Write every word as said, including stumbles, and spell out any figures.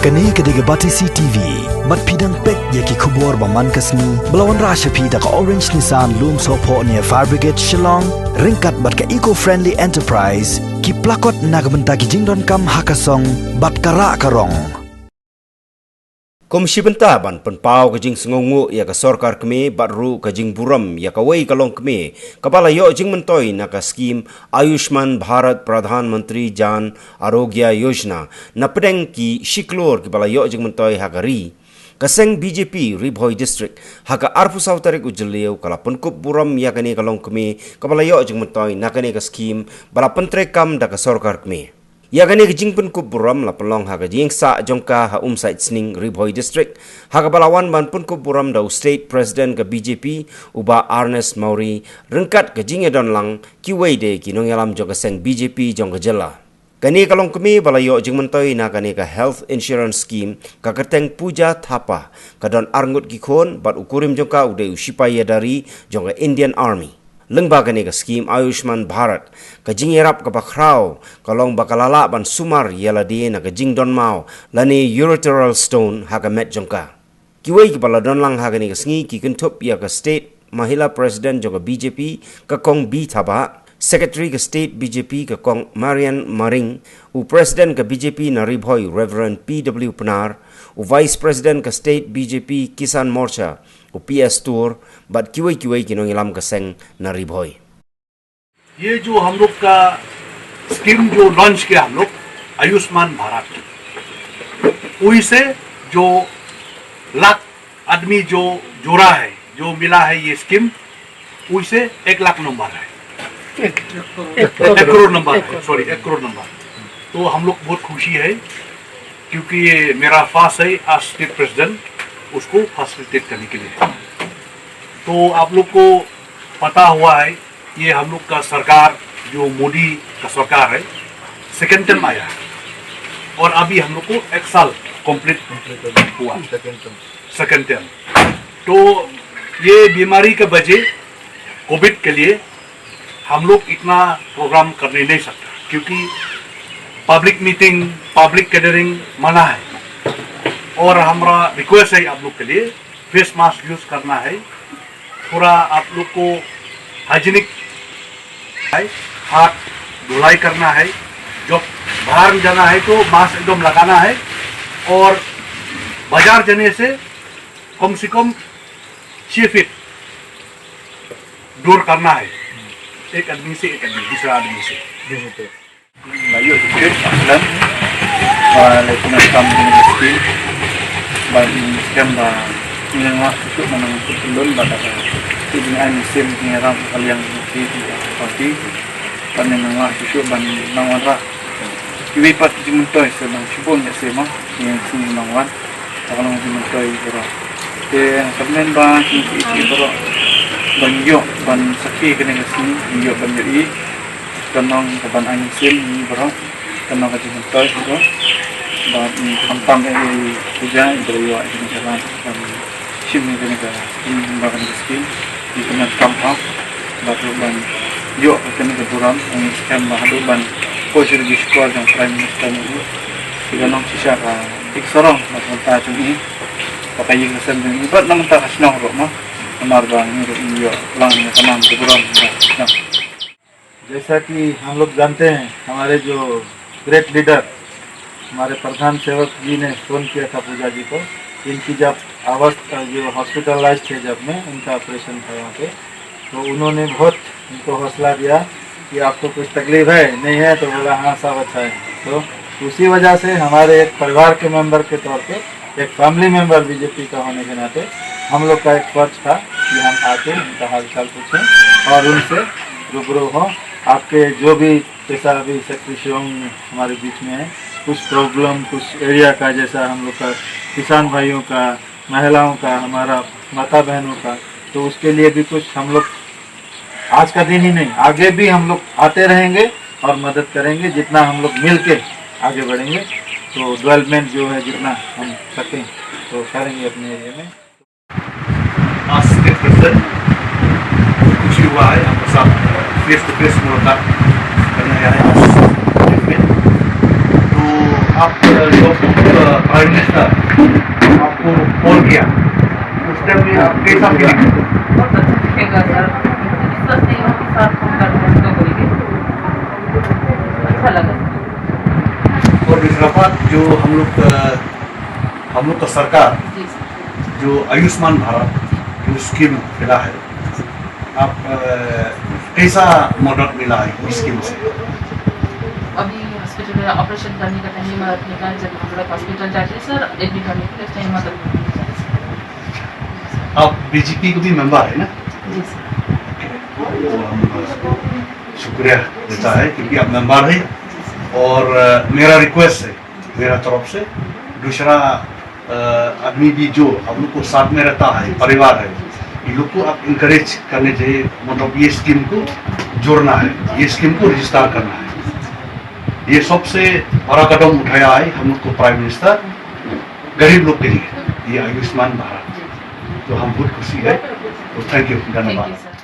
Kane ka dei ka Batesi T V. Bad phi dang peit ïa ki khubor ba man ka sngi ba la wanrah sha phi da ka Orange Nissan Lumsohphoh near Fire Brigade Shillong, ryngkat bad ka Eco Friendly Enterprise, ki plakot na ka bynta ki jingdonkam ha ka song bad ka rah ka rong. Kum shi bynta ban pynpaw ka jingsngewnguh ïa ka sorkar kmie bad ruh ka jingburom ïa kawei ka longkmie kaba la ïoh jingmyntoi na ka skhim Ayushman Bharat Pradhan Mantri Jan Arogya Yojana na pdeng ki shi klur kiba la ïoh jingmyntoi ha ka ri, ka seng B J P Ri Bhoi District ha ka arphew saw tarik u Jylliew ka la pynkup burom ïa kane ka longkmie kaba la ïoh jingmyntoi na kane ka skhim ba la pyntreikam da ka sorkar kmie. Ïa kane ka jingpynkup burom la pynlong ha ka jingïasaid jong ka ha Umsait Sning, Ri Bhoi District, ha kaba la wan ban pynkup burom da u State President ka B J P, u Bah Ernest Mawrie, ryngkat ka jingïadonlang kiwei de ki nongïalam jong ka seng B J P jong ka jylla. Kane ka longkmie ba la ïoh jingmyntoi na kane ka Health Insurance Scheme, ka kyrteng Pooja Thapa, ka don arngut ki khun bad u kurim jong ka u dei u shipai ïada ri jong ka Indian Army. Lyngba kane ka skhim Ayushman Bharat, ka jingïarap kaba khraw ka long ba ka la lah ban sumar ïa lade na ka jingdon maw lane ureteral stone ha ka met jong ka. Kiwei kiba la don lang ha kane ka sngi ki kynthup ïa ka State Mahila President jong ka B J P, ka Kong B Thabah, Secretary ka State B J P, ka Kong Marian Maring, u President ka B J P na Ri Bhoi, Reverend P W Pnar, u Vice President ka State B J P Kisan Morcha, u P S Tur, bad kiwei kiwei ki nongïalam ka seng na Ri Bhoi. ये जो हम लोग का स्कीम जो लॉन्च किया हम लोग, आयुष्मान भारत, वही से जो लाख आदमी जो जोड़ा है, जो मिला है ये स्कीम, वही से एक लाख नंबर है। एक करोड़ नंबर है, सॉरी, एक करोड़ नंबर। तो हम लोग बहुत खुशी है, क्योंकि ये मेरा फर्स्ट है, आज स्टेट प्रेसिडेंट, उसको फैसिलिटेट करने के लिए। तो आप लोग को पता हुआ है, ये हम लोग का सरकार, जो मोदी का सरकार है, सेकेंड टर्म आया है, और अभी हम लोग को एक साल कंप्लीट हुआ, सेकेंड टर्म। तो ये बीमारी के वजह, कोविड के लिए हम लोग इतना प्रोग्राम करने नहीं सकता, क्योंकि पब्लिक मीटिंग, पब्लिक गैदरिंग मना है। और हमारा रिक्वेस्ट है आप लोग के लिए, फेस मास्क यूज करना है, थोड़ा आप लोग को हाइजीनिक है, हाथ धुलाई करना है, जब बाहर जाना है तो मास्क एकदम लगाना है, और बाजार जाने से कम से कम छः फीट दूर करना है, एक आदमी से एक आदमी, दूसरा आदमी से। Layu sikit, Aslam. Ba la kena kam kena sikit. Ba ni scam ba ni nang lak tu mana tu belum ba kata. Tu ni ai musim ni ram kaliang ni tu parti. Ba ni nang lak tu ban nang wan ra. Iwi pat ji mentoi se nang chubon ya se ma. Ni sini nang wan. Ba nang ji mentoi bro. Te kamen ba ni ki bro. Ban yo ban sakhi kena sini yo ban yo i. Ka nong ka ban ai mynsiem ïa ngi baroh, ka nong ka jingmyntoi baroh. Bad khamtam ïa i Pooja i briew ïa kane ka ran ban shim ïa kane ka skim, ba kane ka skim ïa kane ka kam ha. Bad ruh ban ïoh ïa kane ka burom ïa ngi skhem ba haduh ban poi sha ri shkor jong Prime Minister ïa ka nong shisha ka ïing sarong bad mynta jong i. Ba ka ïing ka sem jong i bad na mynta ka shnong ruh mo. Namar ba ngi ruh ngi ïoh lang ïa ka nong ka burom ba shnong. जैसा कि हम लोग जानते हैं, हमारे जो ग्रेट लीडर, हमारे प्रधान सेवक जी ने फ़ोन किया था पूजा जी को, इनकी जब अवस्था, जो हॉस्पिटलाइज थे जब में, उनका ऑपरेशन था वहाँ पे, तो उन्होंने बहुत उनको हौसला दिया कि आपको कुछ तकलीफ है, नहीं है, तो बोला, "हाँ, सब अच्छा है।" तो उसी वजह से हमारे एक परिवार के मेंबर के तौर पे, एक फैमिली मेंबर बीजेपी का होने के नाते, हम लोग का एक फर्ज था कि हम आके उनका हालचाल पूछें और उनसे रूबरू हों। आपके जो भी, जैसा अभी सेक्रेटरी शिवम हमारे बीच में है, कुछ प्रॉब्लम, कुछ एरिया का, जैसा हम लोग का किसान भाइयों का, महिलाओं का, हमारा माता बहनों का, तो उसके लिए भी कुछ हम लोग आज का दिन ही नहीं, आगे भी हम लोग आते रहेंगे और मदद करेंगे, जितना हम लोग मिल के आगे बढ़ेंगे। तो डेवलपमेंट जो है, जितना हम सकें, तो करेंगे अपने एरिया में। आज के प्रेसिडेंट खुशी हुआ है, आपके साथ फेस टू फेस मुलाकात करने आए हैं आज। तो आप लोग प्राइम मिनिस्टर आपको कॉल किया, उस टाइम में आप कैसा फीलिंग? बहुत अच्छा लगेगा सर। विश्वास नहीं हो कि सर फोन कर रहे हैं तो बोल के। अच्छा लगा। और दूसरा बात, जो हम लोग अ, हम लोग का सरकार जी सर। जो आयुष्मान भारत जो स्कीम मिला है, आप अ, कैसा मदद मिला है इस स्कीम से? अभी हॉस्पिटल में ऑपरेशन करने का टाइम में मदद मिलता है, जब हम लोग हॉस्पिटल जाते हैं सर, एडमिट होने के लिए, उस टाइम मदद मिलती है। आप बीजेपी को भी मेंबर है ना? जी सर। तो हम उसको शुक्रिया देता है क्योंकि आप मेंबर है। और अ, मेरा रिक्वेस्ट है, मेरा तरफ से, दूसरा अ, आदमी भी जो हम लोग को साथ में रहता है, परिवार है, ये लोग को आप इंकरेज करने चाहिए, मतलब ये स्कीम को जोड़ना है, ये स्कीम को रजिस्टर करना है। ये सबसे बड़ा कदम उठाया है हम लोग को प्राइम मिनिस्टर गरीब लोग के लिए, ये आयुष्मान भारत। तो हम बहुत खुशी है। तो थैंक यू, थैंक धन्यवाद। यू सर।